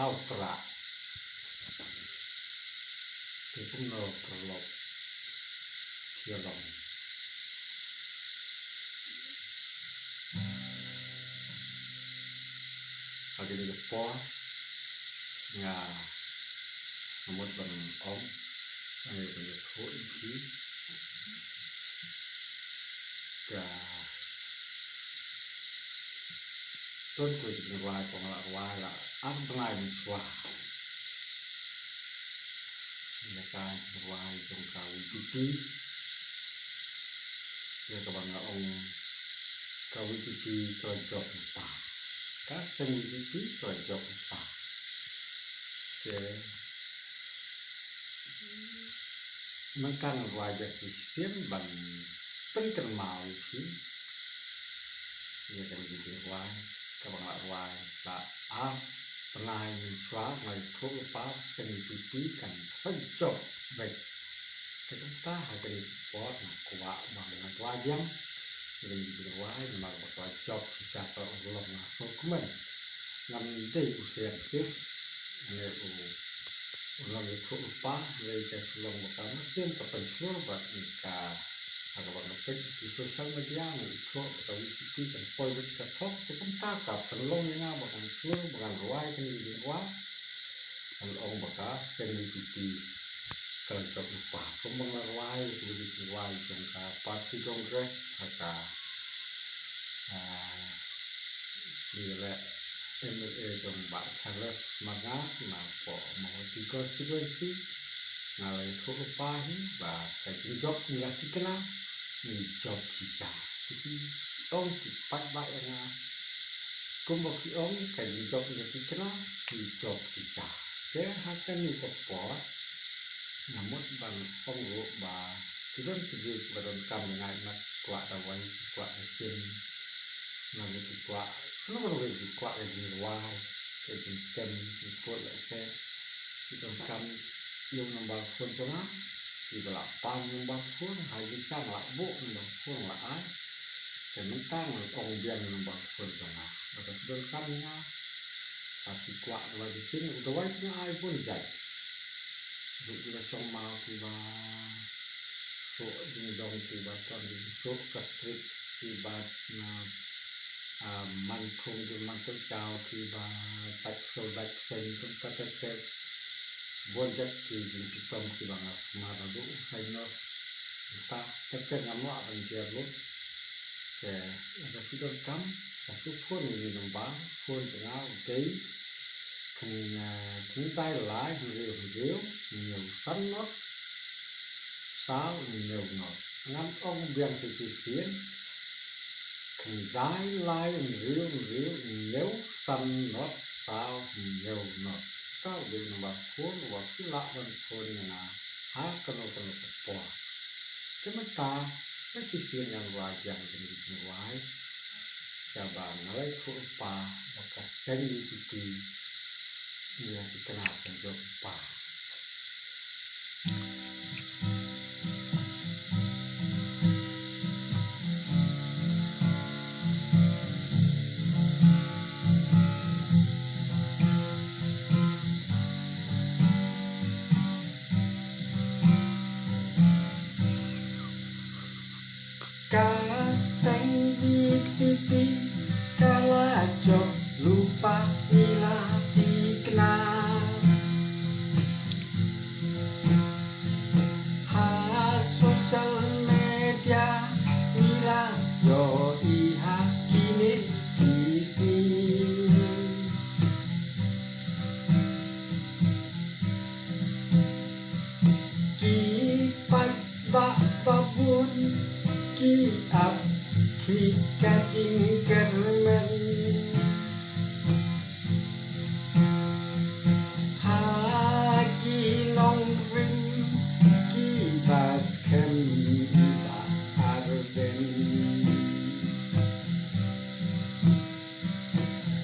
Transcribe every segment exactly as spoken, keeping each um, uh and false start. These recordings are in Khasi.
Hau pra. Te kumno paralok phi long. Ha kane ka por nga mut ban ong, nga ban ïathuh ïa phi ka Don ko ki jingrwai kong la rwai la ar bnai mynshuwa. Ïa ka jingrwai jong ka V P P. Ïa kaba nga ong ka V P P ka la jop lypa. Ka seng V P P ka la jop lypa. Te mynta nga rwai biang shisien ban pynkynmaw ïa phi ïa kane ka jingrwai kaba nga la rwai la ar bnai mynshuwa, nga la ïathuh lypa ba ka seng V P P kan sa jop beit. Te kumta ha kane ka por nga kwah ba ngan rwai biang ïa kane ka jingrwai namar ba ka la jop shisha, ka la urlong, nga sngewkmen. Ngam dei u scientist ne u u long ïathuh lypa, hynrei ka shu long ba ka mynsiem ka pynshlur bad ka, ha kaba nga peit ki social media nga ithuh ba ka V P P kan poi beit sha ka thok, te kumta ka pynlong ïa nga ba ngan shlur ba ngan rwai kane ka jingrwai. Ngan ong ba ka seng V P P ka la jop lypa kumba nga la rwai kane ka jingrwai jong ka party Congress ha ka, ah, jingïaleh M L A jong Bah Charles Marngar napoh Mawhati constituency. Nga la ïathuh lypa hi ba ka jingjop ngi la thikna ngi jop shisha. Te ki ong ki paidbah ïa nga kumba ki ong ka jingjop ngi la thikna ngi jop shisha. Te ha kane ka por nga mut ban ong ruh ba ki don ki briew kiba donkam ïa nga, ki kwah da wai, ki kwah da sien, nangta ki kwah kano kano ka, ki kwah ka jingrwai, ka jingtem jingput, lehse ki donkam ïa u number phone jong nga, kiba lah pan number phone, ha ïing sha nga lah buh number phone, la ai. Te mynta ngan ong biang number phone jong nga. Lada phi donkam ïa nga, lada phi kwah dawai da sien, u dawai te nga ai bun jait. Ruh kiba shong maw, kiba suk jingdong, kiba ton jingsuk ka street, kiba na, ah, man thung, kiba man tyrjaw, kiba bad sel bad seng, kumta ter ter. Bun jait ki jingshitom kiba nga sumar, ruh u sinus, kumta ter ter, ngam lah ban jer lut. Te lada phi donkam, sa shu phone ïa u number phone jong nga, u dei khyndai lai hynriew hynriew hynñiew san not saw hynñiew not. Ngan ong biang sa shisien, khyndai lai hynriew hynriew hynñiew san not saw hynñiew not. Uta u dei u number phone uba phi lah ban phone ïa nga ha kano kano ka por. Te mynta sa shisien ngan rwai biang kane ka jingrwai kaba nga la ïathuh lypa ba ka seng V P P ngi la thikna ban jop lypa. Ka seng V P P ka la jop lypa, ngi la thikna. Ha social media ngi la ïohi ha kine ki sngi. Ki paidbah babun ki ap khmih ka jingkyrmen. Ha ki nongrim kiba skhem, kiba arden.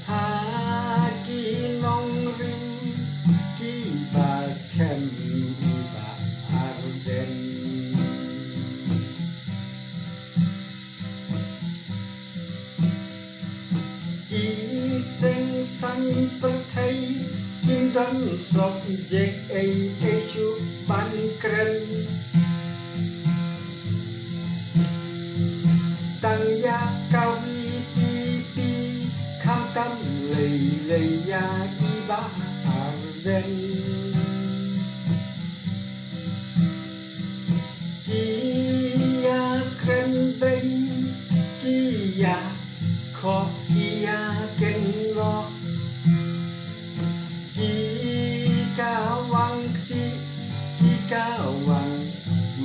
Ha ki nongrim kiba skhem, kiba arden. Ki seng saiñ pyrthei ki Don subject ei ei shuh ban kren. Tang ïa kawi pipi, khamtam lei lei ïa i Bah Ardent. Ki ïa kren beiñ, ki ïa khoh, ki ïa kynnoh. Ki kawang kti, ki kawang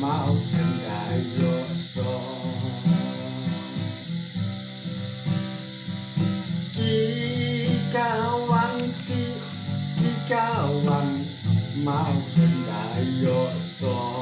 maw, khyndai ïoh soh. Ki kawang kti, ki kawang maw, khyndai ïoh soh.